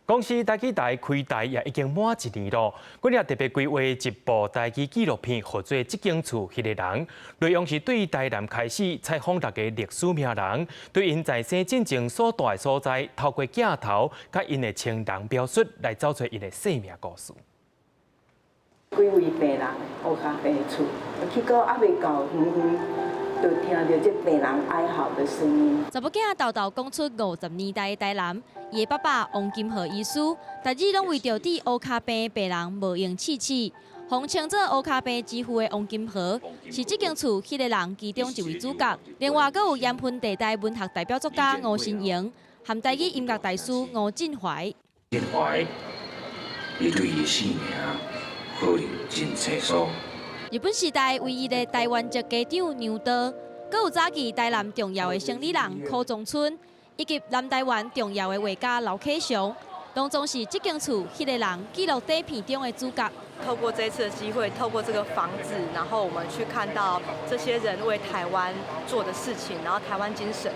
公視台語台開台也已經滿一年囉，今日特別規劃一部台語紀錄片，號做《這間厝彼个人》，內容是對台南開始採訪六個歷史名人，對𪜶在生進前所蹛的所在，透過鏡頭佮𪜶的親人描述，來找出𪜶的生命故事。幾位病人烏跤病厝，去到猶未到遠遠，就聽著這病人哀嚎的聲音。查某囝沓沓講出50年代的台南，伊的爸爸王金河醫師，逐日攏為著治烏跤病的病人無閒刺刺。予稱做烏跤病之父的王金河，是這間厝彼个人其中一位主角。另外，閣有鹽分地帶文學代表作家吳新榮，和台語音樂大師吳振懷。振懷，你對伊的姓名可能真清楚。日本時代唯一的台灣籍家長楊道，閣有早期台南重要的生理人柯宗春，以及南台灣重要的畫家劉啟雄，攏總是這間厝彼個人紀錄短片中的主角。透過這次的機會，透過這個房子，然後我們去看到這些人為台灣做的事情，然後台灣精神，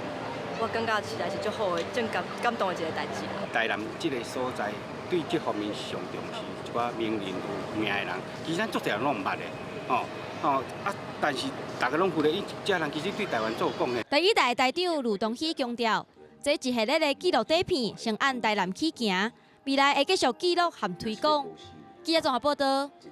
我感覺實在是足好的，真感感動的一个代誌。台南這个所在對這方面上重視，一寡名人有名的人，其實咱足濟人攏毋捌的，哦哦啊！但是大家攏有咧，伊這人其實對台灣做貢獻。台語台台長呂東喜強調，這一系列的紀錄短片先按台南起行，未來會繼續記錄和推廣。記者綜合報道。